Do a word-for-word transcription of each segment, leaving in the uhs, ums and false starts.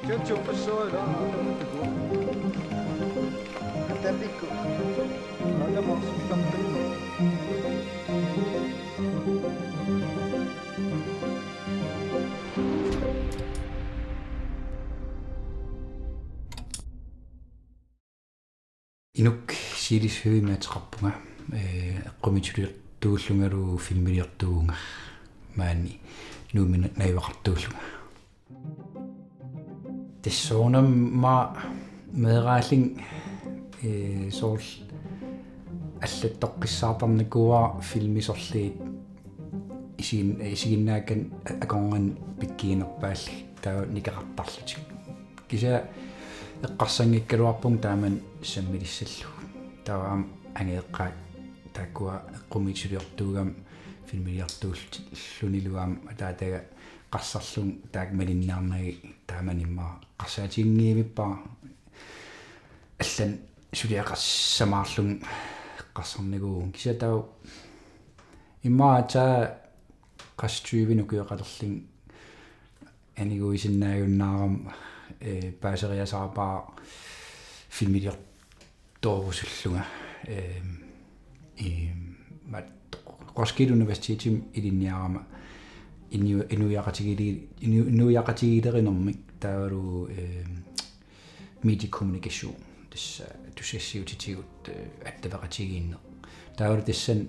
Kachupassuara. Tapikku. Aana morsuttaqqinnut. Inuk Silisevimi ateqarpunga, ee, eqqumiitsuliortuullungalu filmiliortuuvunga maani Nuummi najugaqartuullunga. Tassuunami meeraallunga, ee, soorlu allattoqqissaartarnikuuara filmi sorliit isigin-, isiginnaakkanik akornanni pikkiinerpaallugit taava nikeqartarlutik. Kisianni eqqarsanngikkaluarpunga taamani sammilissallugu. Taava aamma angajoqqaat taakkua eqqumiitsuliortuugami filmiliortuullunilu aamma ataataga eqqarsarlunga taakku malinnaarnagit taamani immaqa eqqarsaatiginngivippara allanut suliaqassamaarlunga eqqarsarnikuuvunga. Kisianni taava immaqa aatsaat qassit tyvit ukioqalerlunga aniguisinnaajunnaarama, ee, paaseriasaarpara filmiliortoorusullunga, ee, ee, mat-, Roskilde Universitetimi ilinniarama inu-, inuiaqatigiili-, inu-, inuiaqatigiilerinermik taavalu, ee, mediekommunikation, tassa tusagassiuutitigut, ee, attaveqatigiinneq. Taavalu tassani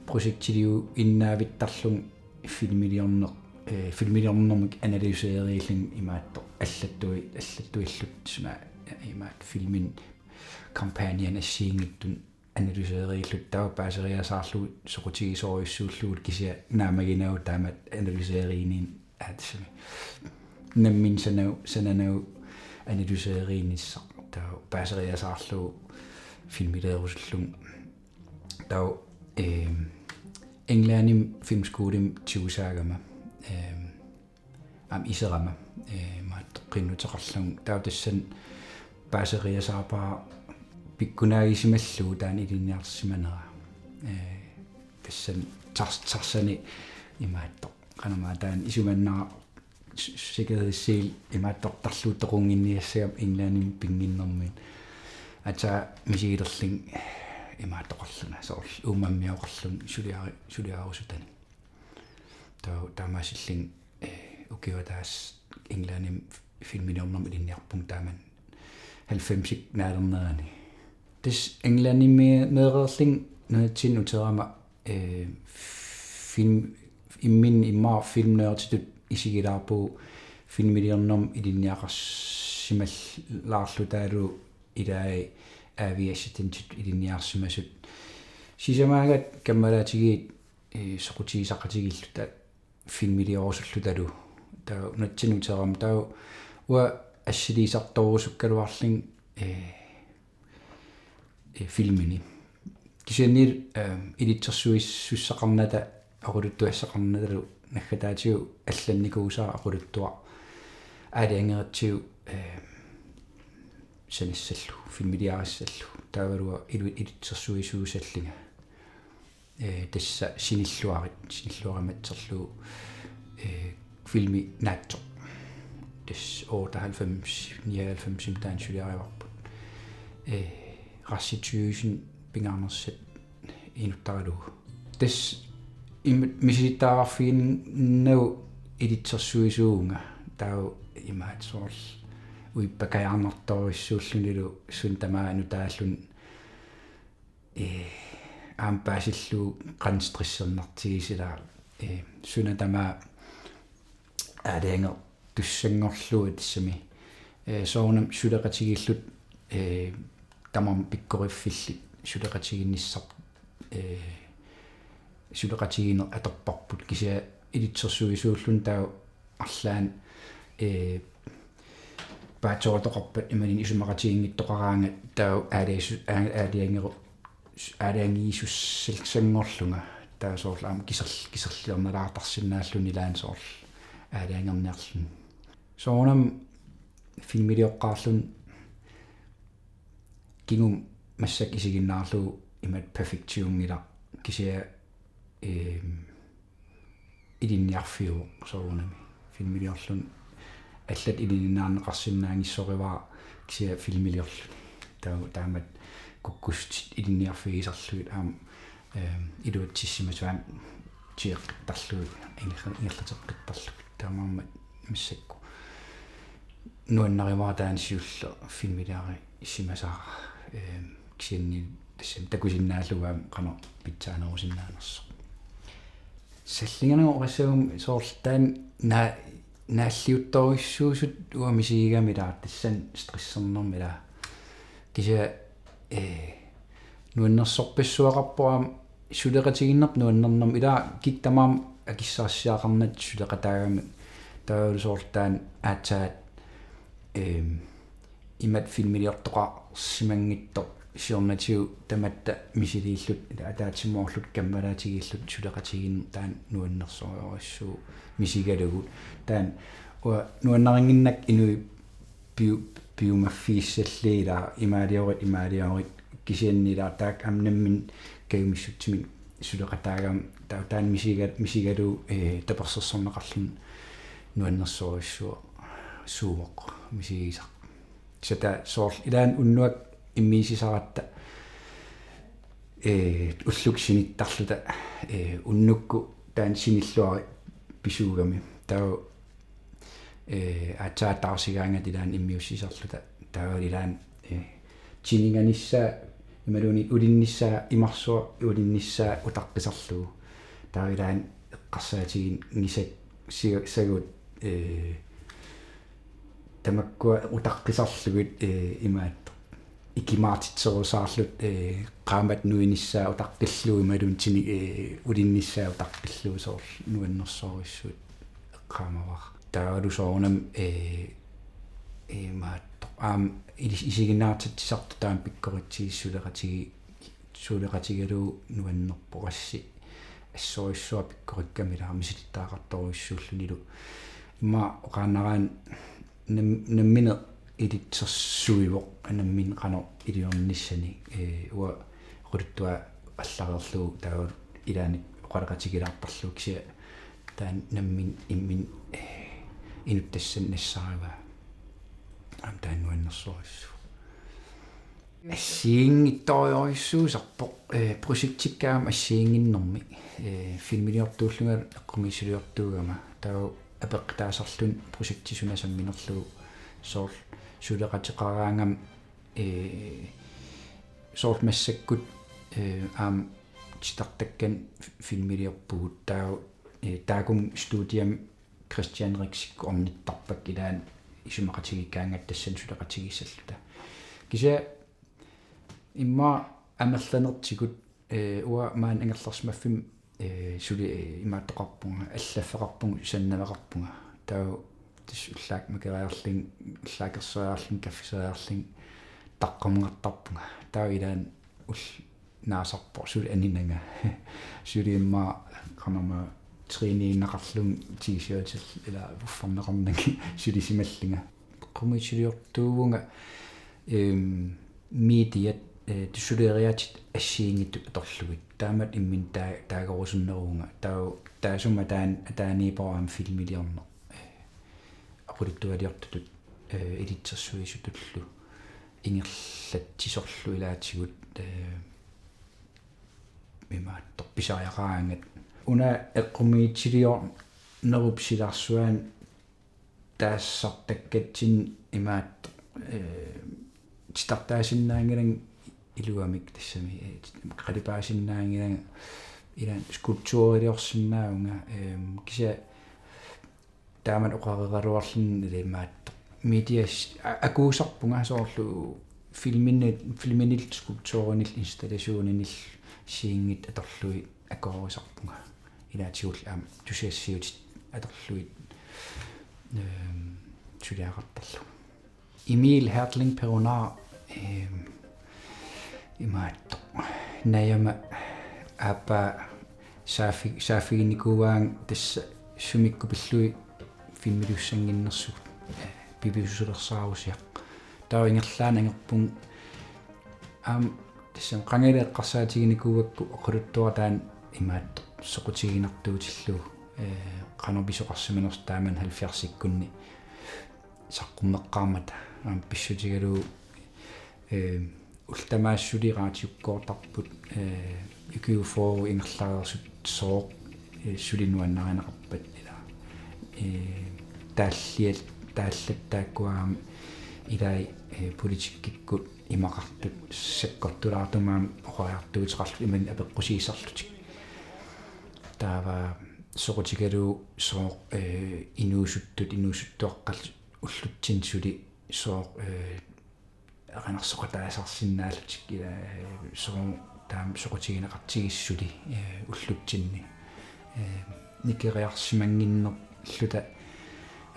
projektiliuinnaavittarlunga filmiliorneq, ee, filmiliornermik analyseeriillunga imaattoq allattui-, allattuillutik suna imaattoq filmini kampagniani assigiinngitsunik analyseeriillutik taava paaseriasaarlugu soqutigisorujussuullugu kisianni naammaginagit taamatut analyseeriinissaq aatsimi. Nammineq sanau-, sananagit analyseeriinissaq taava paaseriasaarlugu filmiliorusukkaluarlunga. Taava, ehm, Englandimi filmskolimi tigusaagama, ehm, aamma iserama, ee, imaattoq qinnuteqarlunga. Taava tassani paaseriasaarpara pikkunaagissimallugu taanna ilinniarsimanera. Ee, tassani tars-, tarsani imaattoq. Qanormaa taanna isumannaa s-, sikkerhedssele imaattortarlugu toqunnginniassagama Englandimi pinnginnermini. Aatsaat misigilerlunga imaattoqarlunga soorlu uummammioqarlunga suliari-, suliarusutanik. Taava taamaasillunga, ee, ukioq ataaseq Englandimi filmiliornermik ilinniarpunga taamani halvfemsit naalernerani. Tassa Englandimi meereerlunga nunatsinni uterama, ee, film, imminut immaqa filmnørditut isigilaarpugut filmiliornermik ilinniaqarsimallaarlutaalu ilai A V-assistentitut ilinniarsimasut. Sisamaagatta kammalaatigiit, ee, soqutigisaqatigiilluta filmiliorusullutalu. Taava nunatsinni uterama taava uanga assiliisartorusukkaluarlunga, ee, ee, filmini. Kisianni, ehm, ilitsersuisussaqarnata oqaluttuassaqarnatalu naggataatigut allannikuusara oqaluttuaq aalajangeratsigu, ehm, sanissallugu, filmiliarissallugu. Taavalu uanga ilu-, ilitsersuisuusallunga. Ee, tassa sinilluarit, sinilluarimatserlugu, ee, filmi naatsoq. Tassa otteoghalvfems, nioghalvfemsimi taanna suliarivarput. Ee, Rassi Thyssen pingaarnersat inuttaralugu. Tassa im-, misilittagaqarfiginnagu ilitsersuisuuvunga. Taava imaattoq soorlu uippakajaarnartorujussuullunilu suna tamaat nutaalluni, ee, aamma paasillugu qanoq stressernartigisara, ee, suna tamaat aalajangertussanngorlugu tassami, ee, soorunami suleqatigiilluta, ee, tamarmik pikkoriffillit suleqatigiinnissarput, ee, suleqatigiinneq atorparput kisianni ilitsersuisuulluni taava arlaanni, ee, paatsoortoqarpat imaluunniit isumaqatigiinngittoqaraangat taava aalajasu-, aa-, aalajangeru-, aalajangiisussanngorlunga taava soorlu aamma kiserl-, kiserliornalaartarsinnaalluni ilaanni soorlu aalajangerniarluni. Soorunami filmilioqqaarluni kingumut massakkut isiginnaarlugu imatut perfektiunngilaq kisianni, ehm, ilinniarfiuvoq soorunami. Filmiliorluni Allat ilinniarneqarsinnaanngissorivara kisianni filmiliorluni. Taa-, taamatut kukkussutit ilinniarfigisarlugit aamma, ehm, iluatsissimasuanik tieqqittarlugit, ingerla-, ingerlateqqittarlugit. Taamaammat massakkut nuannarivara taanna siulleq filmiliarisimasara, ehm, kisianni tassami takusinnaallugu aamma qanoq pitsaanerusinnaanersoq. Sallinganik oqassaguma soorlu taanna naa-, naalliuttorujussuusut uanga misigigami ilaa tassani stressernermi ilaa. Kisianni, ee, nuannersorpassuaqarpoq aamma suleqatigiinnerput nuannernermi ilaa kikkut tamarmik akissarsiaqarnatik suleqataagamik. Taavalu soorlu taanna aatsaat, eem, imatut filmiliortoqarsimanngitsoq siornatigut tamatta misiliilluta ataatsimoorluta kammalaatigiilluta suleqatigiinneq taanna nuannersorujussuuvoq misigalugu. Taanna uanga nuannarinnginnakku inuit piu-, piumaffigissallugu ilaa imaaliorit, imaaliorit kisianni ilaa taakku aamma nammineq kajumissutsimik suleqataagami taa-, taanna misiga-, misigalugu, ee, tapersersorneqarluni nuannersorujussuuvoq misigisaq. Kisianni taava soorlu ilaanni unnuaq immiussisaratta, ee, ullukkut sinittarluta, ee, unnukkut taanna sinilluarit pisuugami. Taava, ee, aatsaat taarsigaangat ilaanni immiussisarluta. Taava ilaanni, ee, tininganissaa imaluunniit ulinnissaa imarsuaq ulinnissaa utaqqisarlugu. Taava ilaanni eqqarsaatiginngisagut, ee, tamakkua utaqqisarlugit, ee, imaattoq ikimaartitserusaarluta, ee, qaammatip nuinissaa utaqqillugu imaluunniit tini-, ee, ulinnissaa utaqqillugu soorlu nuannersorujussuit eqqaamavara. Taavalu soorunami, ee, imaattoq aamma ilis-, isiginnaartitsisartoq taama pikkoritsigis suleqatigi-, suleqatigalugu nuannerpoq assi assorujussuaq pikkorikkami ilaa misilittagaqartorujussuullunilu. Immaqa oqaannaraanni nam-, nammineq ilitsersuivoq nammineq qanoq iliornissani, ee, uanga oqaluttuaq allareerlugu taava ilaanni oqaloqatigilaartarlugu kisianni taanna nammineq imminut, ee, inuttassannik nassarivaa. Aamma taanna nuannersorujussuuvoq. Assigiinngitsorujussuusarpoq, ee, projektikka aamma assigiinnginnermi, ee, filmiliortuullunga eqqumiitsuliortuugama. Taava apeqqutaasarluni projekti suna samminerlugu soorlu suleqateqaraangama, ee, soorlu massakkut, ee, aamma titartakkanik fi-, filmiliorpugut taava, ee, taakkumi studiami Christian Riksikkut ornittarpakka ilaanni isumaqatigiikkaangatta tassani suleqatigiissalluta. Kisianni immaqa amerlanertigut, ee, uanga maani angerlarsimaffimmi, ee, suli, ee, imaattoqarpunga, allaffeqarpunga, sannaveqarpunga. Taava tassa ullaakkut makeriarlunga, ullaakkut erseriarlunga, kaffiseriarlunga, taqqamunngartarpunga. Taava ilaanni ul-, naasarpoq suli aninanga. Suli immaqa qanormaa træniinnaqarlunga T-shirtillu ilaa uffarneqarnanga sulisimallunga. Eqqumiitsuliortuuvunga, eem, mediat, ee, tussuleeriaatsit assigiinngitsut atorlugit. Taamatut imminut taa-, taagorusunneruunga. Taava taassuma taan-, taaniippoq aamma filmiliorneq. Ee, oqaluttualiortutut, ee, ilitsersuisutullu ingerlatsisorlu ilaatigut, ee, imaattoq pisariaqaraangat. Una eqqumiitsuliornerup silarsuani taassartakkatsinni imaattoq, ee, titartaasinnaanngilanga iluamik tassami, ee, qalipaasinnaanngilanga ilaanni skulpturiliorsinnaavunga, eem, kisianni taamatut oqareeraluarluni ilaa imaattoq. Medias a-, akuusarpunga soorlu filmini-, filminillu skulpturinillu installationinillu assigiinngitsut atorlugit akuerisarpunga. Ilaatigullu aamma tusagassiuutit atorlugit, ehm, suliaqartarlunga. Emil Hertling Perunar, ehm, imaattoq. Najama aappaa saaffi-, saaffiginnikuuaannga tassa sumikkut pillugit filmiliussannginnersugut, eh, pivisusulersaarusiaq. Taava ingerlaannaq angerpunga aamma tassami qangali eqqarsaatiginikuuakka oqaluttuaq taanna imaattoq soqutiginartuutillugu, eh, qanoq pisoqarsimanersoq taamani halvfjerdsikkunni. saqqummeqqaarmata aamma pissutigalugu, eh, ullut tamaasa suli raatiukkoortarput, eh, ukiut fyrre ingerlareersut sooq, eh, suli nuannarineqarpat ilaa. Eh, taalliat, taallat taakkua aamma ilai, eh, politikkikkut imaqartut sakkortulaartumik aamma oqariartuuteqarlutik imaluunniit apeqqusiisarlutik. Taava soqutigalugu sooq, eh, inuusuttut, inuusuttuaqqat ullutsinni suli sooq, eh, erinarsoqataasarsinnaallutik, eh, sooq taama soqutigineqartigisoq suli, eh, ullutsinni. Eh, nikeriarsimannginnerluta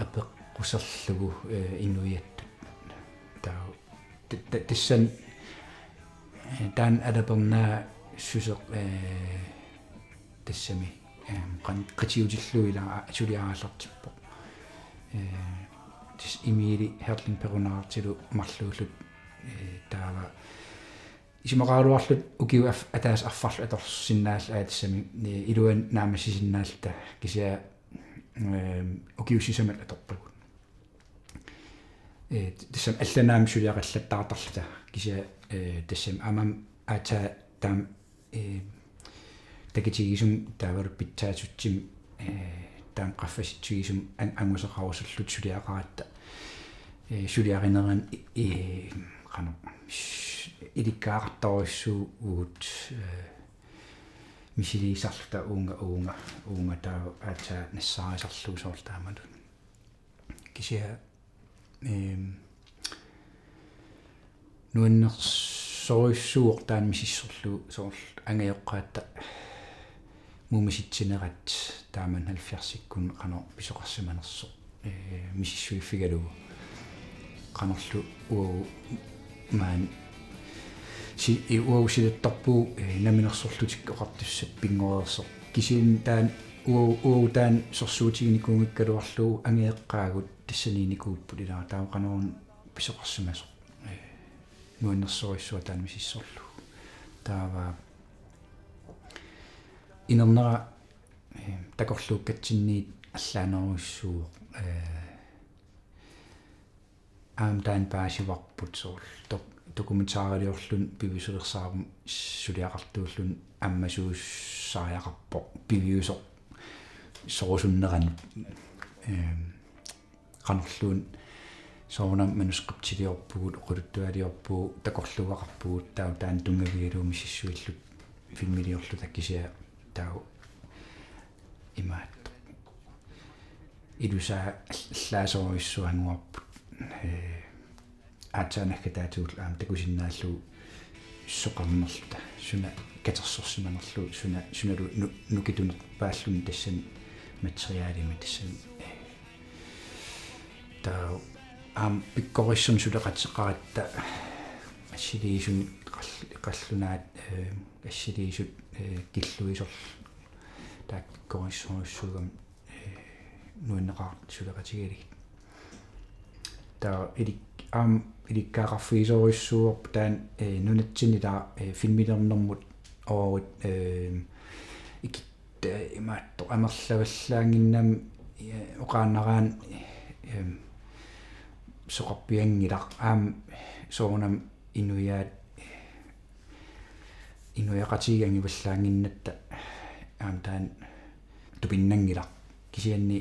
apeqquserlugu, eh, inuiattut. Taava ta-, ta-, tassani, eh, taanna alapernaassuseq, eh, tassami, eh, qan-, qitiutillugu ilaa suli aallartippoq. Eh, tassa Emilie Herlingip perunaartilu marluulluta, eh, taava isumaqaraluarluta ukiut af-, ataaseq affarlu atorsinnaalluta, aa, tassami, eh, iluani naammassisinnaalluta kisianni, eh, ukiut sisamat atorpagut. Eh, tassami allanut aamma suliaqallattaartarluta kisianni, eh, tassami aamma aatsaat taama, eh, takitigisumik taavalu pitsaasutsimik, eh, taama qaffasitsigisumik an-, angusaqarusulluta suliaqaratta, eh, suliarinerani, eh, qanoq, sh-, ilikkagaqartorujussuuvugut, eh, misiliisarluta uunga, uunga, uunga taava aatsaat nassaarisarlugu soorlu taamatut. Kisianni, ehm, nuannersorujussuuvoq taanna misissorlugu soorlu angajoqqaatta mumisitsinerat taamani halvfjerdsikkut qanoq pisoqarsimanersoq, eh, misissuiffigalugu. Qanorlu uagut maani si-, i-, uagut silattarpugut, eh, Namminersorlutik Oqartussat pinngoreersoq. Kisianni taanna uagut, uagut taanna sorsuutiginikuunngikkaluarlugu angajoqqaagut tassaniinnikuupput ilaa, taava qanoruna pisoqarsimasoq. Eh, nuannersorujussuaq taanna misissorlugu. Taava inernera, eh, takorluukkatsinniit allaanerujussuuvoq, eh, aamma taanna paasivarput soorlu dok-, dokumentariliorluni piviusulersaarumik suliaqartuulluni ammasuussariaqarpoq piviusoq sorusunneranut. Ehm, qanorluunniit soorunami manuskriptiliorpugut, oqaluttualiorpugut, takorluugaqarpugut, taava taanna tunngavigalugu misissuilluta filmiliorluta kisianni taava imaattoq. Ilusaa all-, allaasorujussuannguarput. Eh, aatsaat naggataatigut aamma takusinnaallugu soqarnerluta, suna katersorsimanerlugu, suna, sunalu nu-, nukittunerpaalluni tassani materialimi tassani. Eh, taava aamma pikkorissunik suleqateqaratta assiliisunik qall-, qallunaat, eh, assiliisut, eh, killuisorlu taakku pikkorissorujussuugami, eh, nuanneqaaq suleqatigalugit. Taava ilik-, aamma ilikkagaqarfigisorujussuuarput taanna, eh, nunatsinni taava, eh, filmiliornermut oorit, eh, ikit-, eh, imaattoq amerlavallaannginnami, eh, oqaannaraanni, eh, soqarpianngilaq aamma soorunami inuiaat inuiaqatigiit angivallaannginnatta aamma taanna tupinnanngilaq. Kisianni,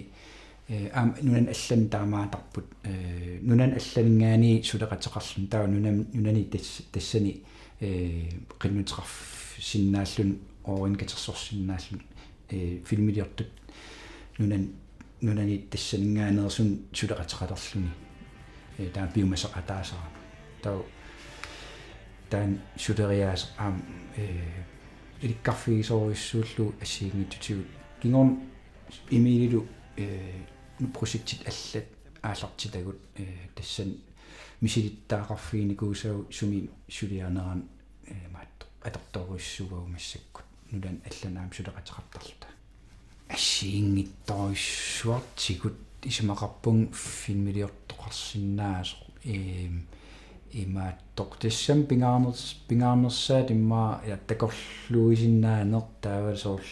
eh, aamma nunani allani taamaattarput, eh, nunani allaninngaanniit suleqateqarluni taava nunam-, nunani tas-, tassani, eh, qinnuteqarsinnaalluni, oorinik katersorsinnaalluni, eh, filmiliortut nunani nunani tassaninngaanneersunik suleqateqalerluni. Eh, taanna piumasaqataasarami. Taava taanna suleriaaseq aamma, eh, ilikkarfigisorujussuullugu assigiinngitsutigut. Kingorna Emililu, eh, projektit allat aallartitagut, eh, tassani misilittagaqarfiginikuusagut sumi suliarinerani, eh, imaattoq atortorujussuuagut massakkut. Nunani allani aamma suleqateqartarluta. Assigiinngitsorujussuartigut isumaqarpunga filmiliortoqarsinnaasoq, eem, imaattoq tassami pingaarners-, pingaarnersaat immaqa, ja, takorluuisinnaaneq taavalu soorlu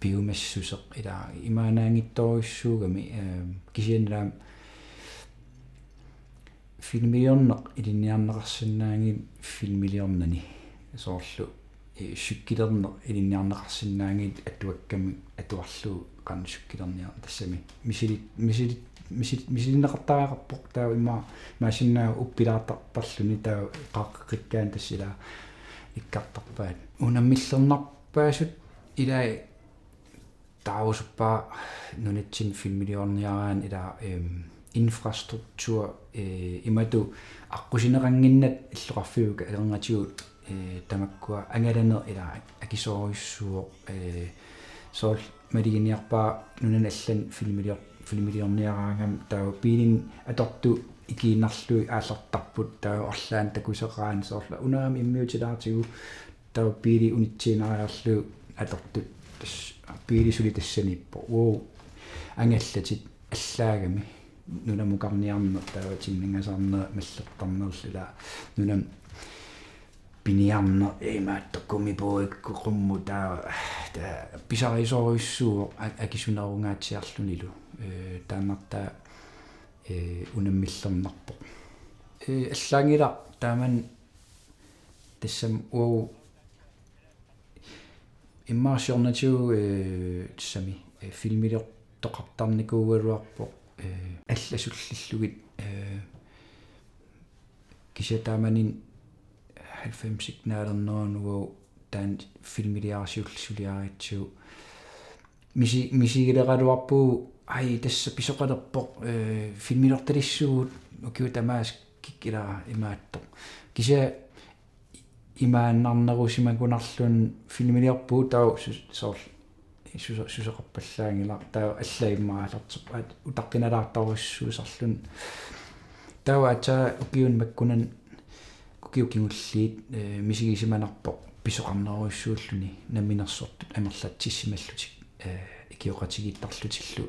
piumassuseq ilaa imaannaanngitsorujussuugami, eem, kisianni aamma Filmiliorneq ilinniarneqarsinnaanngilaq filmiliornani. Soorlu, eh, cykelerneq ilinniarneqarsinnaanngilaq atuakkamik atuarlugu qanoq cykelerniarneq tassami. Misili-, misili-, misili-, misilinneqartariaqarpoq taava immaqa maasinnaa uppilaartartarluni taava qaaqqikkaanni tassa ila ikkartarpaat. Unammillernarpaasut ilai taarusuppara nunatsinni filmiliorniaraanni ila, ehm, infrastruktur, eh, imatut aqqusineqannginnata illoqarfiup akeqatigut, eh, tamakkua angalaneq ila akisoorujussuuvoq, eh, soorlu maluginiarpara nunani allani filmilior-, filmiliorniaraangami taava biilinik atortut ikiinnarlugit aallartarput taava arlaannik takuseqaat soorlu una aamma immiutilaartigu taava biili unitsiinnariarlugu atortut tassa biili suli tassaniippoq. Wow. Angallatit allaagami. Nunamukarniarneq taava tinningasaarneq mallertarnerlu ila nunami piniarneq imaattoq gummibådikkut qummut taava, taava pisarisorujussuuvoq a-, akisunerungaatsiarlunilu. Eh, taannartaa, eh, unammillernarpoq. Eh, allaanngilaq taamani tassami uagut immaqa siornatigut, eh, tassami, eh, filmiliortoqartarnikuugaluarpoq, eh, allat sullillugit, eh, kisianni taamani halvfemsit naalernerani uagut taanna filmiliaraq siulleq suliarigatsigu misi-, misigileqaluarpugut, ai, tassa pisoqalerpoq, eh, filmiliortalissuugut ukiut tamaasa kikkilara imaattoq. Kisianni imaannarnerusimagunarluni filmiliorpugut taava su-, soorlu suso-, susoqarpallaanngilaq taava allat immaqa aallartippaat utaqqinalaartorujussuusarluni. Taava aatsaat ukiuni makkunani ukiut kingulliit, eh, misigisimanarpoq pisoqarnerujussuulluni namminersortut amerlatsissimallutik, eh, ikioqatigiittarlutillu,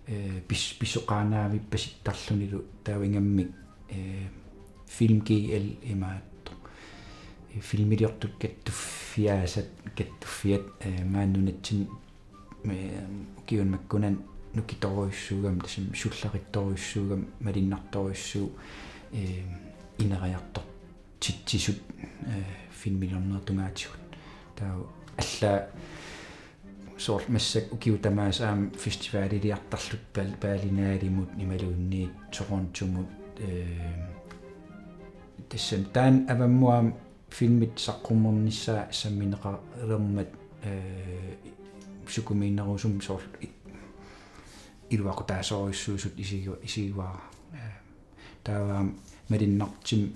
eh, pis-, pisoqaannavippasittarlunilu taava ingammik, eh, Film G L imaattoq. Eh, filmiliortut kattuffiaasat, kattuffiat, eh, maani nunatsinni, eh, ukiuni makkunani nukitorujussuugami, tassami sullarittorujussuugami, malinnaartorujussuuvoq, eh, ineriartortitsisut, eh, filmiliornerup tungaatigut. Taava allaat soorlu massakkut ukiut tamaasa aamma festivaliliartarlutik Bal-, Berlinalimut imaluunniit Torontomut, eh, tassami taanna avammut aamma filmit saqqummernissaat sammineqalermat, eh, sukumiinerusumik soorlu i-, iluaqutaasorujussuusut isigiva-, isigivara. Eh, taava aamma malunnartumik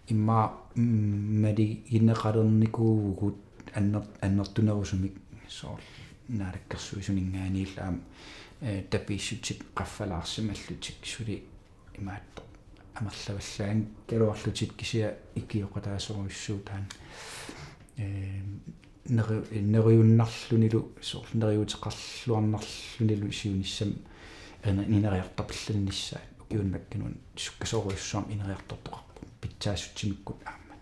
immaqa, mm, malugineqalernikuuvugut anner-, annertunerusumik soorlu naalakkersuisuninngaanniillu aamma, eh, tapiissutit qaffalaarsimallutik suli imaattoq amerlavallaanngikkaluarlutik kisianni ikioqataasorujussuuvoq taanna. Eh, neri-, neriunnarlunilu soorlu neriuuteqarluarnarlunilu siunissami ina-, ineriartorpallannissaat ukiuni makkunani sukkasoorujussuarmik ineriartortoqarpoq pitsaassutsimikkut aamma.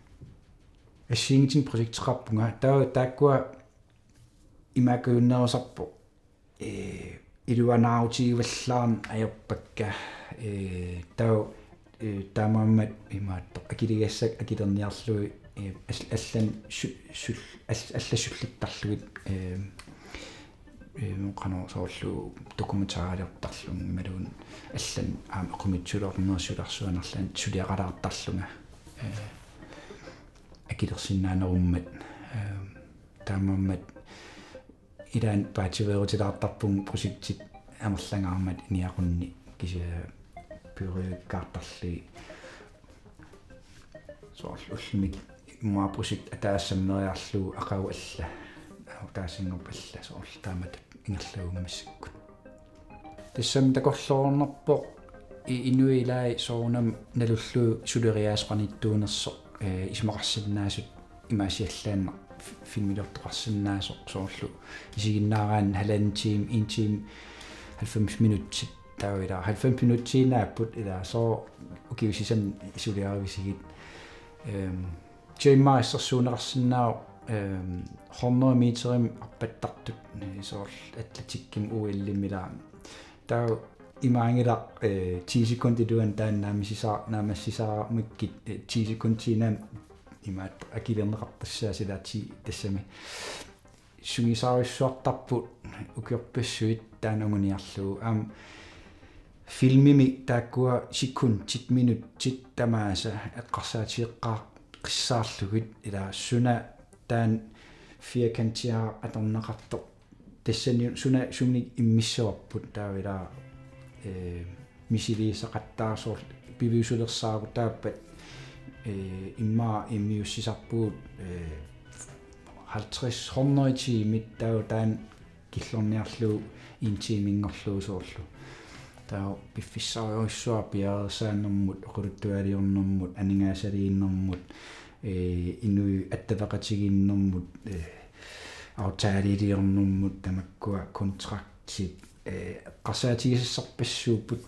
Assigiinngitsunik projekteqarpunga taava taakkua imaakkujunnaarusaarpoq, eh, iluanaarutigivallaarneq ajorpakka, eh, taava, eh, taamaammat imaattoq akiligassat akilerniarlugit, eh, al-, allan su-, sul-, al-, allat sullittarlugit, eh, eh, qanoq soorlu dokumentarilertarlunga imaluunniit allan aamma eqqumiitsuliornerusut sularsuanerlaanni suliaqalaartarlunga, eh, akilersinnaanerummat, eh, taamaammat ilaanni paatsiveerutilaartarpunga projektit amerlangaarmata niaqunni kisianni piorujuikkaartarlugit soorlu ullumikkut immaqa projekti ataaseq sammeriarlugu aqagu alla, ataasinngorpat alla soorlu taamatut ingerlavugut massakkut. Tassami takorloornarpoq i-, inuit ilaat soorunami nalullugu suleriaaseqarnittuunersoq, eh, isumaqarsinnaasut imaasiallaannaq fi-, filmiliortoqarsinnaasoq soorlu isiginnaaraanni halvanden time, en time, halvfems minutsit taava ila halvfems minutsiinnaapput ila soorlu ukiut sisamat suliarivisigit. Ehm, tiimaa assersuunneqarsinnaavoq, ehm, hundrede meterimik arpattartut, eh, soorlu atletikkimi O L-imi ila. Taava Imaanngilaq, eh, ti sekundit iluani taanna naammassisaa-, naammassisaaramikkit, eh, ti sekundiinnaq imaattoq akilerneqartassaasilaarti tassami. Sungiusarsuartarput ukiorpassuit taanna anguniarlugu. Aamma filmimi taakkua sekundit, minutsit tamaasa eqqarsaatigeqqaarsaarlugit, ila suna taanna firkantiaraq atorneqartoq. Tassani suna suminik immissavarput, taava ila, eh, misiliisaqattaarsoq piviusulersaarutaappat, eh, immaqa immiussisarpugut, eh, halvtreds hundrede tiimit, taava taanna killorniarlugu en tiiminngorlugu soorlu. Taava piffissarujussuaq piareersaanermut, oqaluttualiornermut, aningaasaliinermut, eh, inuit attaveqatigiinnermut, eh, aftaleliornermut, tamakkua kontraktit, eh, eqqarsaatigisassarpassuupput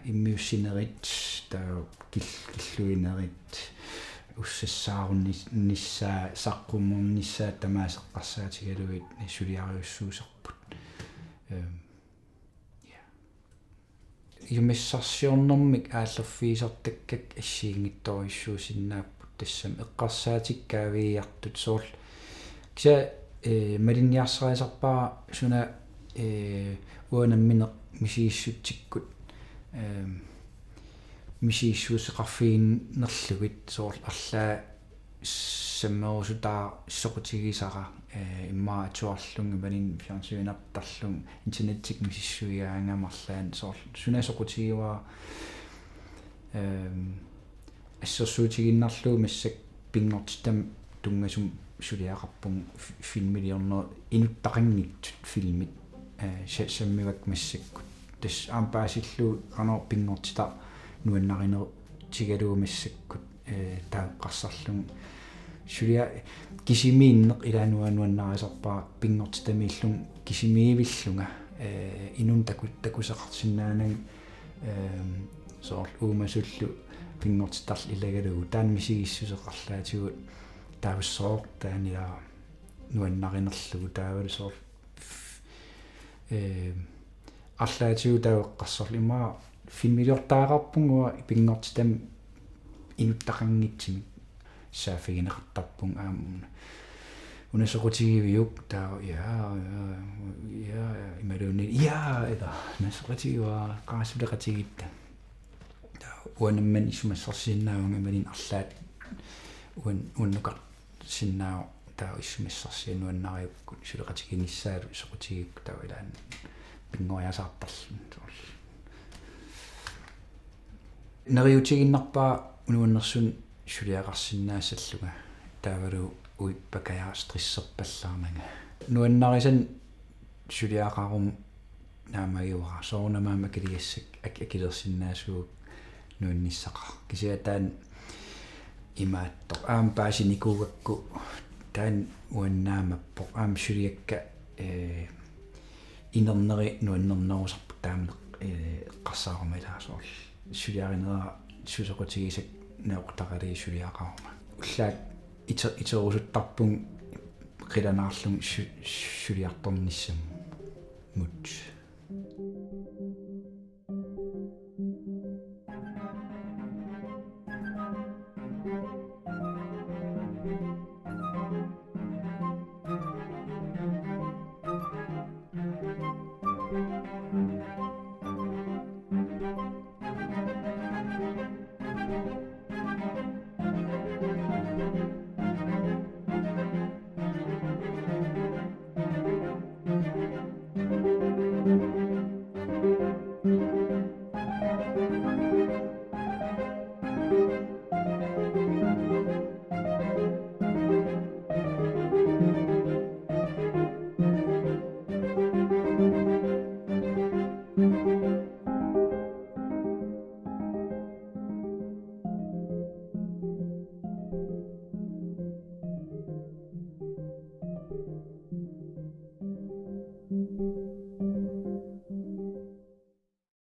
immiussinerit, taava kil-, killuinerit, ussassaarunnis-, nissaa, saqqummernissaa tamaasa eqqarsaatigalugit suliarujussuusarput. Ehm, ja. Isumassarsiornermik aallerfigisartakkakka assigiinngitsorujussuusinnaapput tassami eqqarsaatikka kaaviiartut soorlu. Kisianni, eh, malinniarsarisarpara suna, eh, uanga nammineq misigissutsikkut, ehm, misigissuseqarfiginerlugit soorlu arlaat sammerusutara soqutigisara, eh, immaqa atuarlunga imaluunniit fjernsynertarlunga internettikkut misissuigaangama arlaannik soorlu suna soqutigivara, ehm, assersuutigiinnarlugu massakkut pinngortitami tunngasumik suliaqarpunga fi-, filmiliorneq inuttaqanngitsut filmit, eh, sa-, sammivakka massakkut. Tassa aamma paasillugu qanoq pinngortitaq nuannarinerutigalugu massakkut, eh, taava eqqarsarlunga. Sulia-, kisimiinneq ila nuan-, nuannarisarpara pinngortitamiillunga kisimiivillunga, eh, inunnut taku-, takuseqarsinnaananga, ehm, soorlu uumasullu pinngortitarlu ilagalugu taanna misigissuseqarlaatigut taava sooq taanna ila nuannarinerlugu taavalu soorlu, eh, arlaatigut taava eqqarsarlunga immaqa filmiliortariaqarpunga uanga pinngortitami inuttaqanngitsumik saaffigineqartarpunga aamma una. Una soqutigiviuk taava ja, ja, ja, imaluunniit ja, ila, una soqutigivara, qaa suleqatigiitta. Taava uanga nammineq isumassarsisinnaavunga imaluunniit arlaat uan-, uannukar- sinnaavoq taava isumassarsiaq nuannarigakkit suleqatiginissaalu soqutigigukku taava ilaanni pinngoriasaartarluni soorlu. Neriuutigiinnarpara nuannersumik suliaqarsinnaassallunga taavalu uippakaja stresserpallaarnanga. Nuannarisannik suliaqaruma naammagivarput soorunami aamma akiligassakka ak-, akilersinnaasugut nuannissaqaaq. Kisianni taanna imaattoq aamma paasinikuugakku taanna uannaamappoq aamma suliakka, eh, inerneri nuannernerusarput taama, eh, eqqarsaaruma ilaa soorlu. Suliarinera susoqutigisakka neoqutaqalii suliaqaruma. Ullaaq ite-, iterusuttarpunga qilanaarlunga su-, suliartornissamut.